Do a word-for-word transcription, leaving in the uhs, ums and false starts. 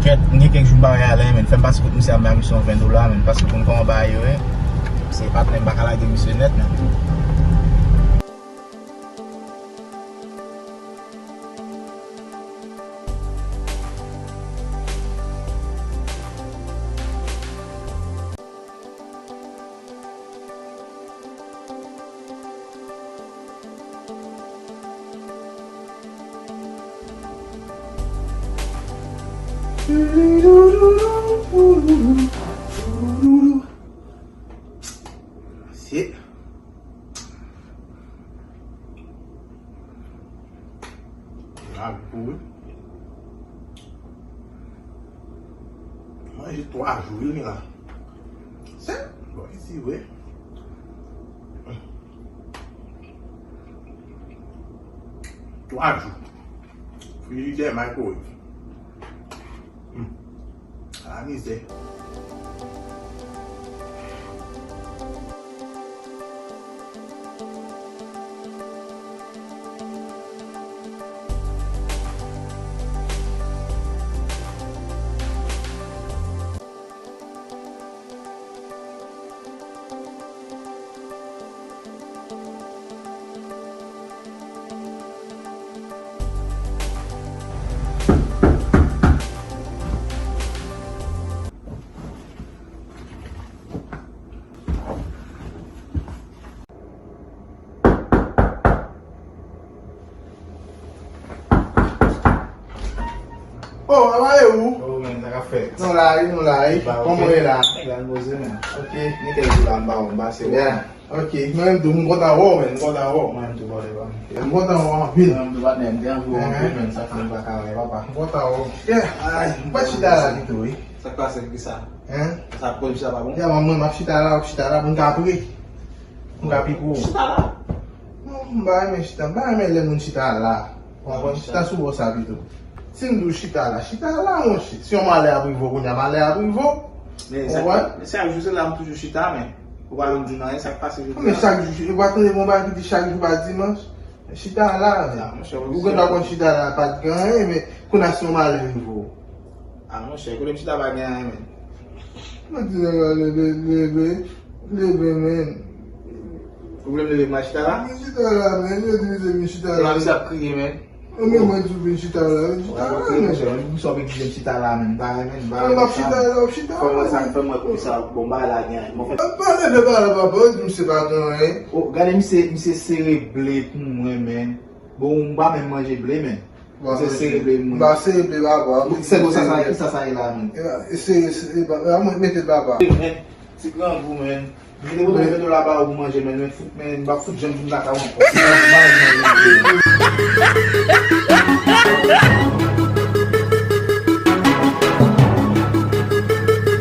Kèt, m gen kèk jou m pa wè Alain, men fè m pase kot misye a, m ba misye yon ven dola, men paske pou m fè yon bagay yo, wi. Se patnè m pa ka lage misye nèt, men. Shit. Lavi pou wi. Manje twa jou wi la. Se bon isi vre. Twa jou. Frijidè, microwave. Hmm. A mizè. Oh, how are you? Oh, man, sa k ap fèt? Nou la wi, nou la wi. Kòman w ye la? Gran poze, man. Ok. Ni kèk jou la, m pa wè w, m pase wè w. Yeah. Ok, mwen menm tou, m kontan wè w, man, m kontan wè w. Mwen menm tou, brother, pa m. M kontan wè w anpil. Mwen menm tou, patnè, m te anvi wè w anpil, men sa fè m pa ka wè, papa. M kontan wè w. Yeah, ay, m pa t chita la pito, wi. Sa k pase, kisa? Hein? Sa k koz chita pa bon? Yeah, mwen, mwen, m ap chita la, m ap chita la, pou m ka pre. Pou m ka pi pre w. Chita la. Non, m pa renmen chita, m pa renmen lè moun chita la. Ou konprann? Chita sou bò sa pito. Si m di w chita la, chita la, monchè. Si yon malè ap rive w kounye a, malè ap rive w. Men sa, men chak jou se la m toujou chita, men ou pa janm di m anyen, sa k pase jodi a? Men chak jou, ou pa tande yon bagay ki di chak jou pa dimanch? Chita la, men. Ah, monchè, ou gen dwa konn chita la, pa t gen anyen, men kounye a si yon malè rive w. Ah, monchè, kote m chita pa gen anyen, men. Mwen di nèg la leve, leve, leve, men. Ou vle m leve m al chita la? Vin chita la, men. Yo di misye vin chita la. Misye ap kriye, men. Mwen menm mwen di w vin chita la, vin chita la, men. Misye ap ekize m chita la, men. M pa renmen, m pa renmen. M ap chita la, m ap chita la. Fè m wè sa k fè m wè poukisa bon bagay la gen. Mwen fè. Pa leve pa la, papa, di misye pa gen anyen. Oh, gade misye, misye sere ble pou mwen, men. Bon, m pa menm manje ble, men. Misye sere ble, men. M pa sere ble, papa. Sèl bon, sa, sa, kisa sa ye la, men? E, e, se, se, e, ba, ba, mwen mete l, papa. Men, ti grangou, men. M te pote ven dola ba ou pou manje, men, men, fout, men, m pa fout janm vin lakay ou ankò.